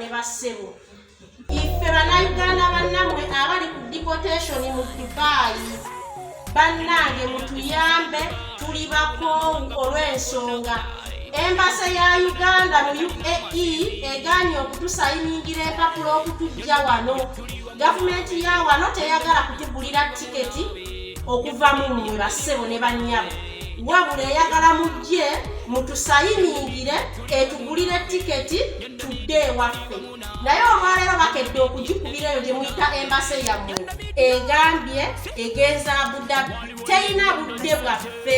ne bassebo. Iffe Bannayuganda bannammwe abali ku deportation mu Dubai, bannange mutuyambe, tuli bakoowu olw'ensonga embassy ya Uganda mu UAE egaanye okutusayiningira empapula okutujja wano. Gavumenti ya wano teyagala kutugulira tiketi okuva mu mmwe bassebo ne bannyabo, wabula eyagala mujje mutusayiningire etugulire tiketi tudde ewaffe. Naye olwaleero bakedde okugikubira eyo gye muyita embassy yammwe, egambye egenza Abu Dhabi, terina budde bwaffe.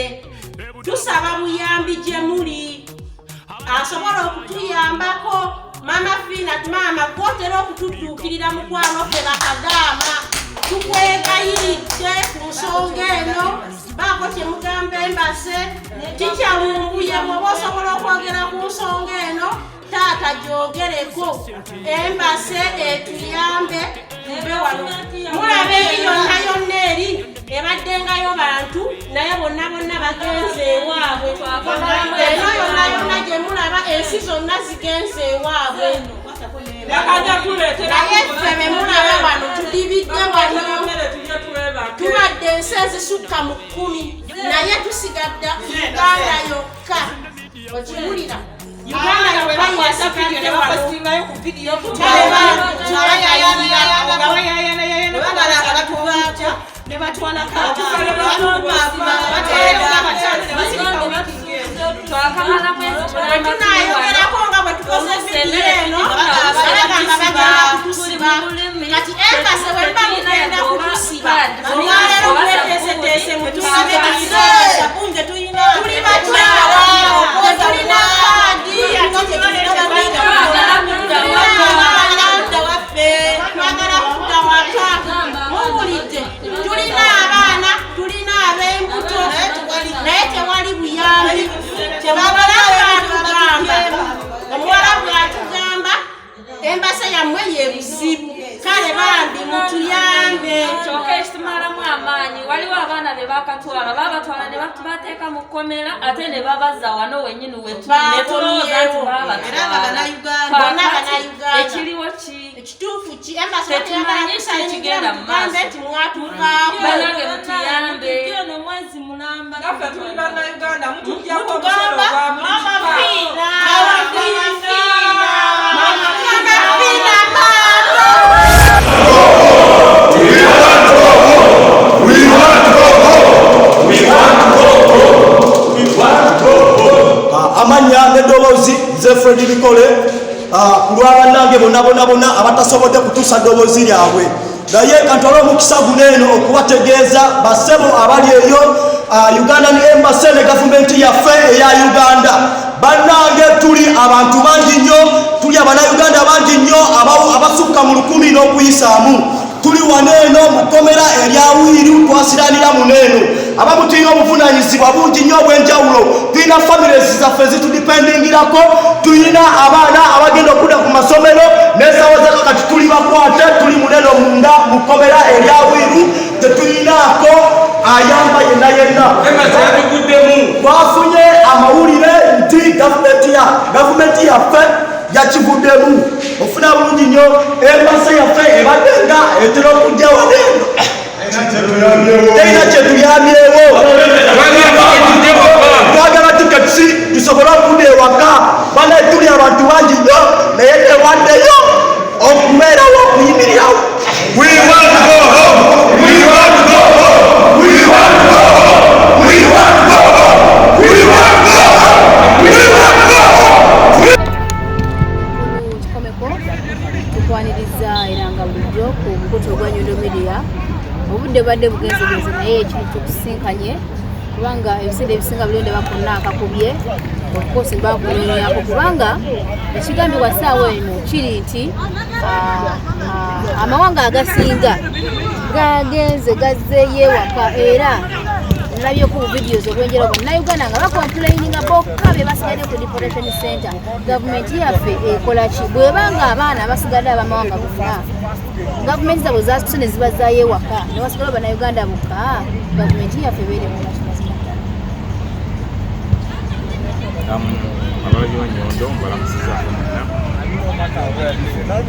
Tusaba buyambi gye muli asobola okutuyambako. Mama Fiina, maama gwotera okutudduukirira, mukwano, ffe bakadaama tukwegayiridde ku nsonga eno, baako kyemugamba embassy. Kikyalumbuye, bw'oba osobola okwogera ku nsonga eno, taata gyogereko, embassy etuyambe tuve wano. Mulaba eri yonna yonna eri ebaddengayo bantu, naye bonna bonna bagenze ewaabwe. Eno yonna yonna gye mulaba, ensi zonna zigenze ewaabwe, naye ffe be mulaba wano tudibidde wano. Tubadde ensi ezisukka mu 10, naye tusigadde Uganda yokka. Okiwulira? Uganda yokka yesigadde wano. Kale Bamala batuvaako ne batwalako Twakamala mwezi. Bwe tunayogerako nga bwe tukoze vidiyo eno, bagamba bagenda kutusiba. Kati embassy, bwe muba mugenda kutusiba, olwaleero mweteeseteese mutusibe. Tuli bakyala, tetulina kaadi. Twagala kudda waka. Muwulidde? Tulina abaana, tulina ab'embuto, naye tewali buyambi. Omuwala bwatugamba, omuwala bwatugamba embassy yammwe ye buzibu. Kale bambi mutuyambe. Kyokka ekitumalamu amaanyi, waliwo abaana be bakatwala, babatwala ne bateeka mu kkomera, ate ne babazza wano wennyini wetuli, ne tulowooza nti Era nga babatwala. Bannayuganda. Bonna Kaakati, Bannayuganda. ekiriwo ki? Ekituufu ki? Embassy Tetumanyi ki ekigenda mu tugambe maaso. nti mwatuukaako. Banange mutuyambe. Ono mwezi mulamba. Naffe tuli Bannayuganda, mutuggyako omusolo gwa buli Mama kika. Fiina, Mama Fiina, Mama Fiina, maama. We want to go home. We want to go home. We want to go home. Amannya n'eddoboozi, nze Fred Bikole, ku lwa bannange bonna bonna bonna abatasobodde kutuusa ddoboozi lyabwe, naye kantwale omukisa guno eno okubategeeza, bassebo abali eyo, Ugandan Embassy ne gavumenti yaffe eya Uganda, bannange tuli abantu bangi nnyo, tuli Abannayuganda bangi nnyo abasukka mu 1000 n'okuyisaamu. Tuli wano eno mu kkomera erya Wiiru, twasiranira muno eno. Abamu tulina obuvunanyizibwa bungi nnyo obw'enjawulo, tulina families zaffe zitudipendingirako, tulina abaana abagenda okudda ku masomero n'essaawa zaka. Kati tuli bakwate, tuli muneno munda mu kkomera erya Wiiru, tetulinaako ayamba yenna yenna. Embassy yatuguddemu. Twafunye amawulire nti gavumenti yaffe yakivuddemu. Ofuna bulungi nnyo, embassy yaffe ebadde nga etera okujja wano eno, terina kyetuyambyewo. Twagala tiketi tusobole okudda ewaka. Bana, tuli abantu bangi nnyo, naye tewaddeyo okubeerawo okuyimirirawo. We want to go home. We want to go home. We want to go home. We want to go home. We want to go home. We want to go home. Kikomeko tukwaniriza era nga bulijjo ku mukutu ogwa Nyondo Media. Obudde bwadde bugenzegenze, naye ekintu tukusinkanye kubanga ebiseera ebisinga buli ndaba konna akakubye okukosi mbakunoonyako, kubanga ekigambibwa ssaawa eno kiri nti amawanga agasinga gagenze gazzeeyo ewaka, era nalabyeko bu videos obwenjera bannayuganda nga bacomplaininga bokka be basigadde ku deportation center. Gavumenti yaffe ekola ki bwebanga abaana abasigadde abamawanga gonna gavumenti zaabwe zasituse ne zibazaayo ewaka, ne wasigala bannayuganda bokka? Gavumenti yaffe ebeeremu nakimazima ddala. Abalabi wa Nyondo, mbalamusizaako mwenna.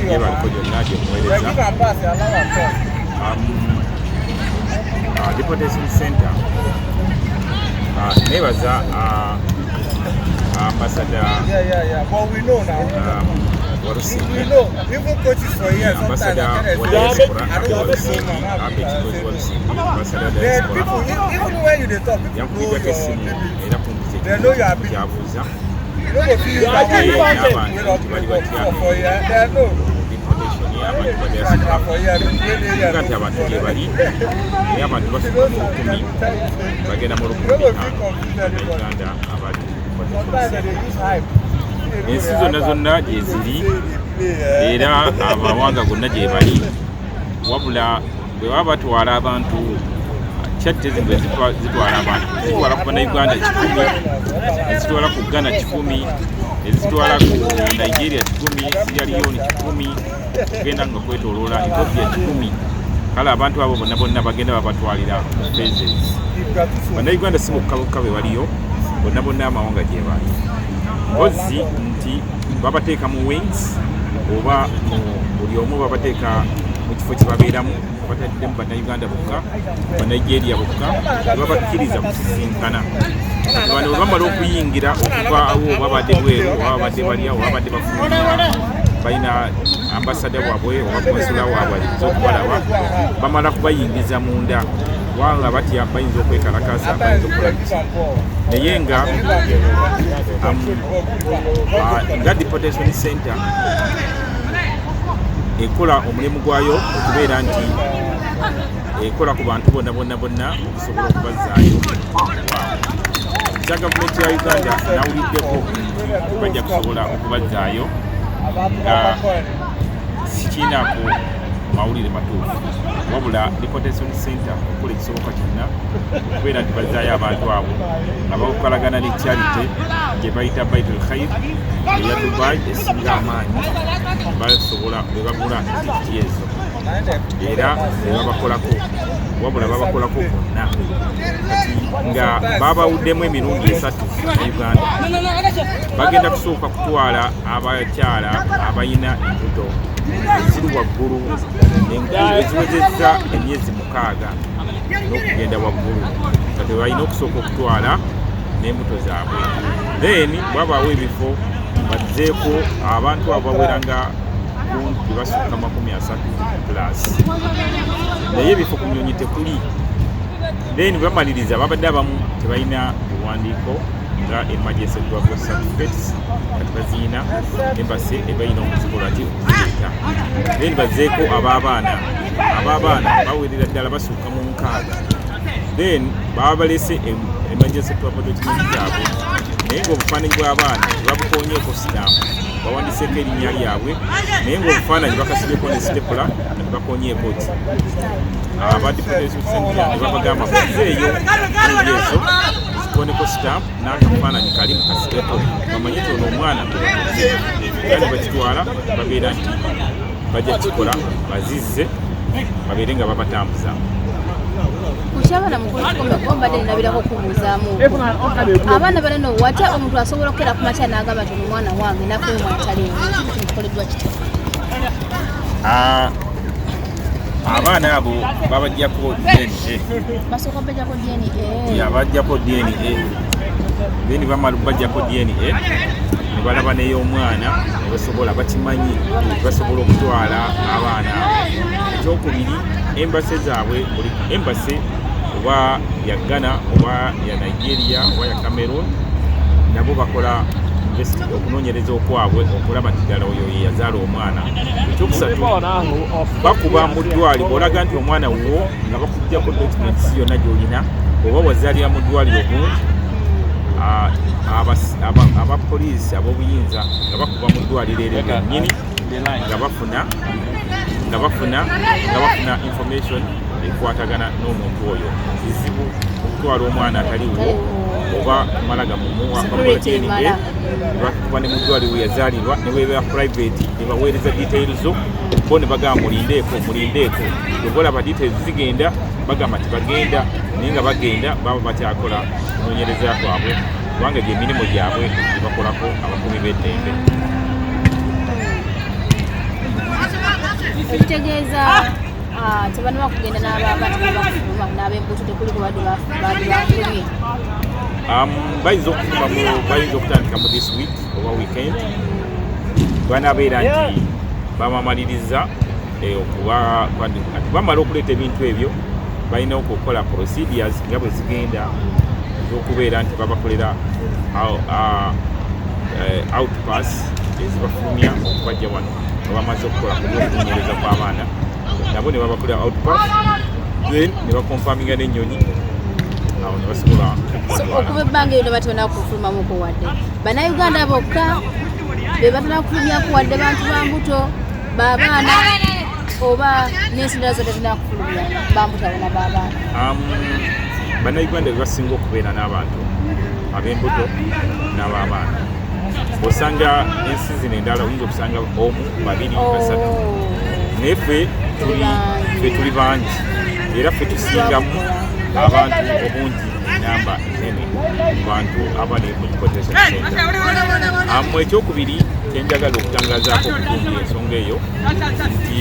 Gyebaliko gyonna gye muweereza. Deportation center, nebaza ambassador Walusimbi, ambassador wa diaspora Abe Walusimbi, Abe Kigozi Walusimbi, ambassador diaspora yankubiddako essimu era kumbuza ekibuuzo kyabuuza n'abantu nti bali batya deportation y'abantu ba diaspora, nga nti abantu gye bali, naye abantu basukka mu 1000, bagenda mu 1500 Uganda abali deportation center. Ensi zonna zonna gye ziri era amawanga gonna gye bali, wabula bwe baba batwala abantu, charity zino zitwala abantu, zitwala ku Bannayuganda 100, ezitwala ku Ghana 100, ezitwala ku Nigeria 100, Sierra Leone 100, kugenda nga kwetoloola Ethiopia 100. Kale abantu abo bonna bonna bagenda babatwalira mu phases. Bannayuganda si bokka bokka be baliyo, bonna bonna amawanga gye bali, mpozi nti babateeka mu wings oba mu buli omu babateeka mu kifo kye babeeramu, bataddemu Bannayuganda bokka, Banigeria bokka, tebabakkiriza kusisinkana. Bano bwe bamala okuyingira okuva awo, oba badde bweru, oba babadde balya, oba babadde bafulumya, balina ambasada waabwe oba konsula waabwe ayinza okubalaba, bamala kubayingiza munda, kubanga batya bayinza okwekalakasa, bayinza okukola biki. Naye nga nga deportation center ekola omulimu gwayo okubeera nti ekola ku bantu bonna bonna bonna okusobola okubazzaayo. Ekya gavumenti ya Uganda nawuliddeko nti bajja kusobola okubazzaayo, nga sikiinaako mawulire matuufu, wabula deportation center okukola ekisoboka kyonna okubeera nti bazzaayo abantu abo nga bakolagana ne charity gye bayita Baitul Khair eya Dubai esinga amaanyi, basobola be bagula etikiti ezo era ne babakolako, wabula babakolako bonna. Kati nga babawuddemu emirundi esatu mu Uganda, bagenda kusooka kutwala abakyala abalina embuto eziri waggulu eziwezezza emyezi 6 n'okugenda waggulu, kati balina okusooka okutwala n'embuto zaabwe. Then bwabaawo ebifo bazzeeko abantu abo bawera nga kumpi basukka 30 plus, naye ebifo ku nyonyi tekuli. Then bamaliriza babadde abamu tebalina biwandiiko nga emergency travel certificates, kati baziyina, embassy ebalina okuzikola ti okuzireeta. Then bazzeeko ab'abaana bawerera ddala basukka mu 60. Then baba balese emergency travel document zaabwe, naye ng'obufaananyi bw'abaana tebabukonyeeko stamp, bawandiseeko erinnya lyabwe, naye ng'obufaananyi bakasibyeko ne stapler nga tebakonyeeko ki. Aba deportation center ne babagamba muzeeyo gundi ezo zikoneko stamp n'akafaananyi kali mukasibeko, bamanye nti ono omwana, era ne bakitwala, babeera nti bajja kikola bazizze babeere nga babatambuza. Ku ky'abaana, mukulu Kikome, kuba mbadde ninabirako okubuuzaamu abaana banene, watya omuntu asobola okukera ku makya n'agamba nti omwana wange nakuwe omwana taliiwo? Ekintu kino kikoleddwa kitya? Abaana abo babajjako DNA. Basooka bajjako DNA? Yabajjako DNA, then bamala bajjako DNA ne balaba n'ey'omwana ne basobola bakimanyi basobola okutwala abaana abo. Ekyokubiri, embassy zaabwe, buli embassy oba ya Ghana oba ya Nigeria oba ya Cameroon, nabo bakola okunoonyereza okwabwe okulaba nti ddala oyo ye yazaala omwana. Ekyokusatu, bakuba mu ddwaliro olaga nti omwana wo, nga bakuggyako documents yonna gy'olina oba wazaalira mu ddwaliro gundi, abapoliisi ab'obuyinza nga bakuba mu ddwaliro eryo lyennyini nga bafuna information ekwatagana n'omuntu oyo. Kizibu okutwala omwana ataliwo oba kumala gamumuwa. Bakola Security DNA, emala. Bakuba ne mu ddwaliro we yazaalirwa, ne bweba private, ne baweereza details zo, bo ne bagamba mulindeeko, mulindeeko. Bwe olaba details zigenda, bagamba nti bagenda, naye nga bagenda baba bakyakola kunoonyereza kwabwe, kubanga gyemirimu gyabwe gye bakolako abakuumi b'eddembe. Ekitegeeza ah, tebanaba kugenda n'abaaba tebafuluma n'ab'embuto tekuli kubadde bafulumye. Bayinza okufuluma bayinza okutandika mu this week oba weekend, banabeera nti bamamaliriza okuba kati bamala okuleeta ebintu ebyo, balina okukola procedures nga bwe zigenda ez'okubeera nti babakolera outpass ezibafulumya okubajja wano nga bamaze okukola ku by'okunoonyereza kw'abaana nabo ne babakolera outpass, then ne baconfirminga n'ennyonyi, awo ne basobola So okubatwala. Okuva ebbanga eryo batona kufulumamuko wadde Bannayuganda bokka be batona kufulumyako, wadde bantu ba mbuto, babaana, oba n'ensi ndala zonna zirina kufulumya bambuto abona babaana? Bannayuganda be basinga okubeera n'abantu ab'embuto n'ab'abaana. Osanga ensi zino endala oyinza okusanga omu, babiri, basatu, naye ffe tuli bangi era ffe tusingamu abantu obungi, enamba enene mu bantu abali mu deportation center. Ekyokubiri kyenjagala okutangazaako okugumbya ensonga eyo nti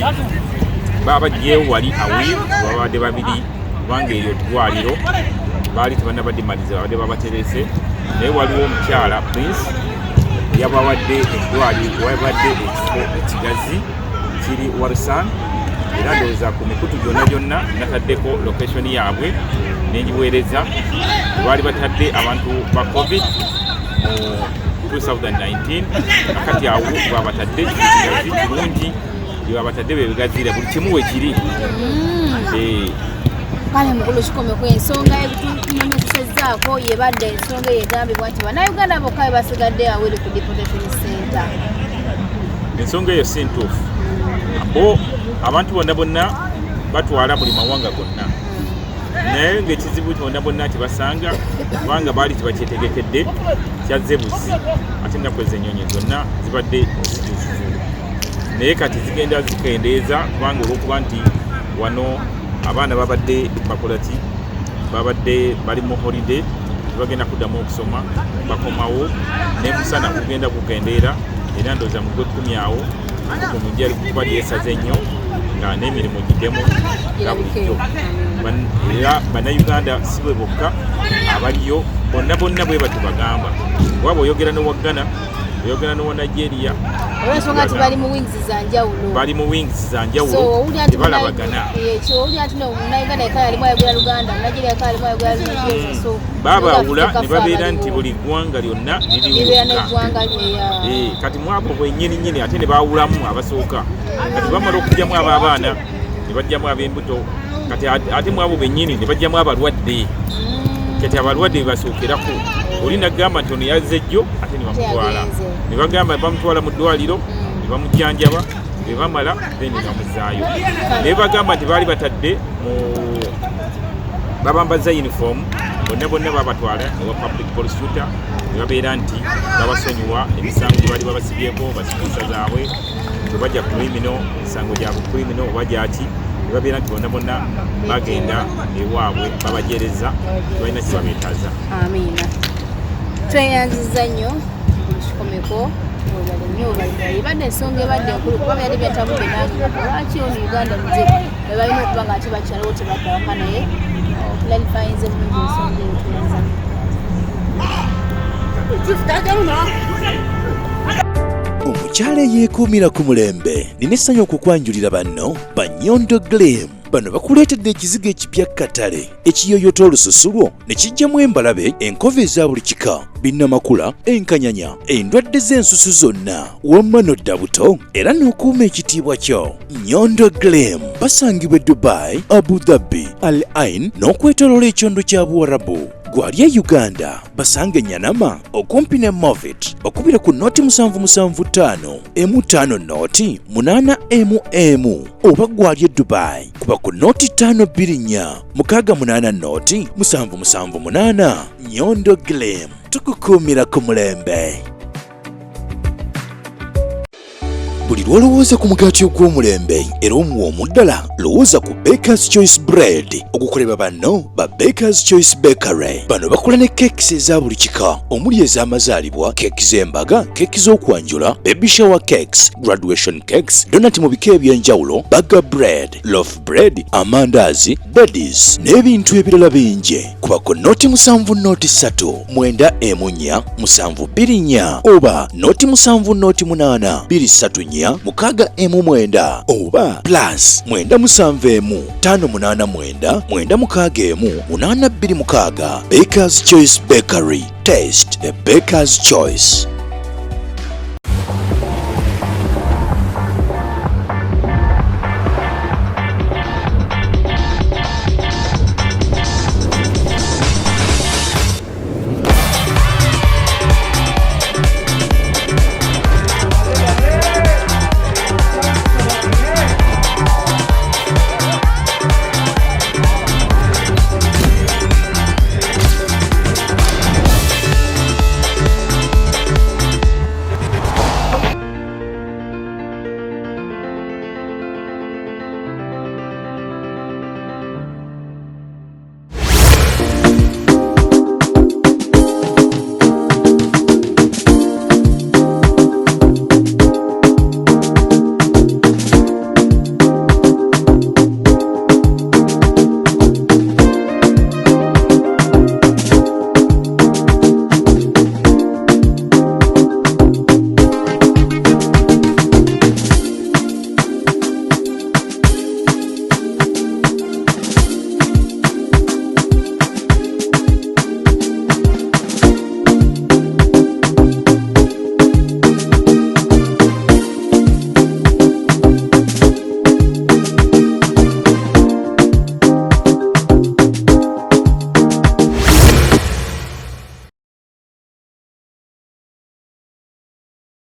babagyewo wali awiru babadde babiri, kubanga eryo ddwaliro baali tebannabadimaliza, babadde babaterese, naye waliwo omukyala Prince yabawadde eddwaliro, wabadde ekifo ekigazi kiri Warsan, era ndowooza ku mikutu gyonna gyonna nataddeko location yaabwe nengiweereza. Baali batadde abantu ba COVID mu 2019, akati awo babatadde kigazi kirungi gyebabatadde, bebigazira buli kimu wekiri. Kale mukulu Kikomeko, ensonga ebitunyumizisezzaako yebadde ensonga eyo egambibwa nti Bannayuganda bokka be basigadde aweri ku deportation center. Ensonga eyo si ntuufu. Bo abantu bonna bonna batwala buli mawanga gonna, naye ngaekizibu bonna bonna tebasanga kubanga baali tebakyetegekedde, kyazze buzi, ate ennaku ezo ennyonyi zonna zibadde zijuvu, naye kati zigenda zikendeeza kubanga olwokuba nti wano abaana babadde bakola ki, babadde bali mu holiday, tebagenda kuddamu okusoma, bakomawo nemusana gugenda gukendeera, era ndowooza mu gwekumi awo mujja kuba lyesaze nnyo nga n'emirimu giddemu nga bulijjo. Era Bannayuganda si bwe bokka abaliyo, bonna bonna bwe batyo bagamba, waba oyogera n'owa Ghana, oyogera n'owa Nigeria. Olwensonga nti bali mu wings za njawulo. Bali mu wings za So njawulo, owulira nti tebalabagana. Owulira nti no Munnayuganda yekka yalimu ayogera Luganda, Munigeria yekka yalimu ayogera Lungereza, so Babaawula ne babeera nti buli ggwanga lyonna liri libeera wokka. N'eggwanga lyeya. Kati mwabo bwennyini nyini ate ne baawulamu abasooka, kati bamala okugyamu ab'abaana ne bajjamu ab'embuto, kati ate mwabo bennyini ne bajjamu abalwadde. Kati abalwadde bebasookerako, oli nagamba nti ono yazze jjo, ate ne bamutwala. Yagenze. Ne bagamba bamutwala mu ddwaliro ne bamujjanjaba, ne bamala then ne bamuzaayo, naye bagamba nti baali batadde mu babambaza uniform, bonna bonna babatwala ewa public prosecutor ne babeera nti babasonyiwa emisango gye baali babasibyeko, basikusa zaabwe tebajja criminal, emisango gya criminal oba gyaki, ne babeera nti bonna bonna bagenda ewaabwe, babajereza, tebalina kibabeetaza. Amiina, tweyanziza nnyo Kikomeko, webale nnyo, webale. Ebadde ensonga ebadde enkulu kuba byali byatabudde nange nga lwaki ono Uganda muze be balina okuba nga ate bakyaliwo tebadda waka, naye clarifyinze bulungi ensonga eyo, tweyanza. Omukyala eyeekuumira ku mulembe, nina essanyu okukwanjulira banno Banyondo Glim. Bano bakuleetedde ekizigo ekipya katale ekiyoyota olususu lwo ne kijjamu embalabe, enkovu eza buli kika, binnamakula, enkanyanya, endwadde z'ensusu zonna, wamma nodda buto era n'okuuma ekitiibwa kyo. Nyondo Glim basangibwa e Dubai, Abu Dhabi, Al Ain n'okwetoloola ekyondo kya Buwarabu. Gwali e Uganda basange Nyanama okumpi ne Movit, bakubira ku noti 775 emu 5 noti 8 emu emu, oba gwali e Dubai kuba ku noti 524 68 noti 778. Nyondo Glim, tukukuumira ku mulembe. Buli lw'olowooza ku mugaati ogw'omulembe era omuwoomu ddala, lowooza ku Bakers Choice Bread ogukolebwa banno ba Bakers Choice Bakery. Bano bakola ne cakes eza buli kika omuli ez'amazaalibwa, keeki z'embaga, keeki z'okwanjula, baby shower cakes, graduation cakes, donati mu bika eby'enjawulo, burger bread, loaf bread, amandaazi, daddies n'ebintu ebirala bingi. Kubako noti 7 noti 3 9 1 4 7 2 4 oba noti 7 noti 8 2 3 4 6 1 9 oba plus 9 7 1 5 8 9 9 6 1 8 2 6. Baker's Choice Bakery. Taste the Baker's Choice.